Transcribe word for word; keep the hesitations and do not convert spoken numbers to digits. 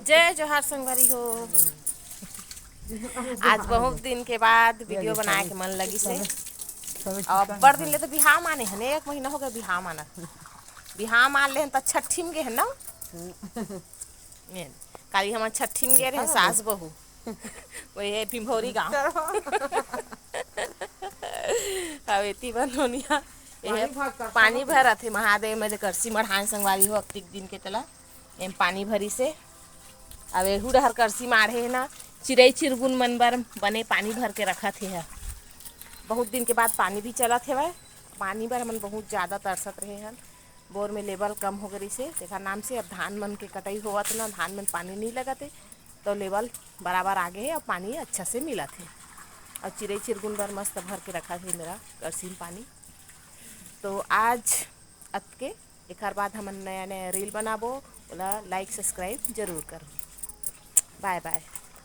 जय जोहार संगवारी हो। आज बहुत दिन के बाद वीडियो बनाए के मन लगिस हे। अउ अब्बड़ दिन ले तो बिहाव माने हन, एक महीना हो गया बिहाव मानत। बिहाव मान ले हन त छट्ठी में गे हन ना। ये, काली हमन छट्ठी में गे रहे सास बहू। वही है भिंभौरी गाँव। अब एती बर नोनिया, ये पानी भर करता पानी भरत हे महादेव में, जे करसी मढ़ान संगवारी हो, अतिक दिन के तेला एम पानी भरी से। अब एहू डहर करसी माढ़े हे ना, चिरई चिरगुन मन बर बने पानी भर के रखत हे ह। बहुत दिन के बाद पानी भी चलत हेवय। पानी बर हमन बहुत ज्यादा तरसत रहे हन। बोर में लेवल कम हो गई से, तेखर नाम से अब धान मन के कटाई होवत ना, धान मन पानी नहीं लगत हे, तो लेवल बराबर आगे हे और पानी अच्छा से मिलत हे। और चिरई चिरगुन बर मस्त भर के रखत हे मेरा करसी में पानी। तो आज अतके, एखर बाद हमन नया नया रील बनाबो, ओला लाइक सब्सक्राइब जरूर करो। बाय बाय।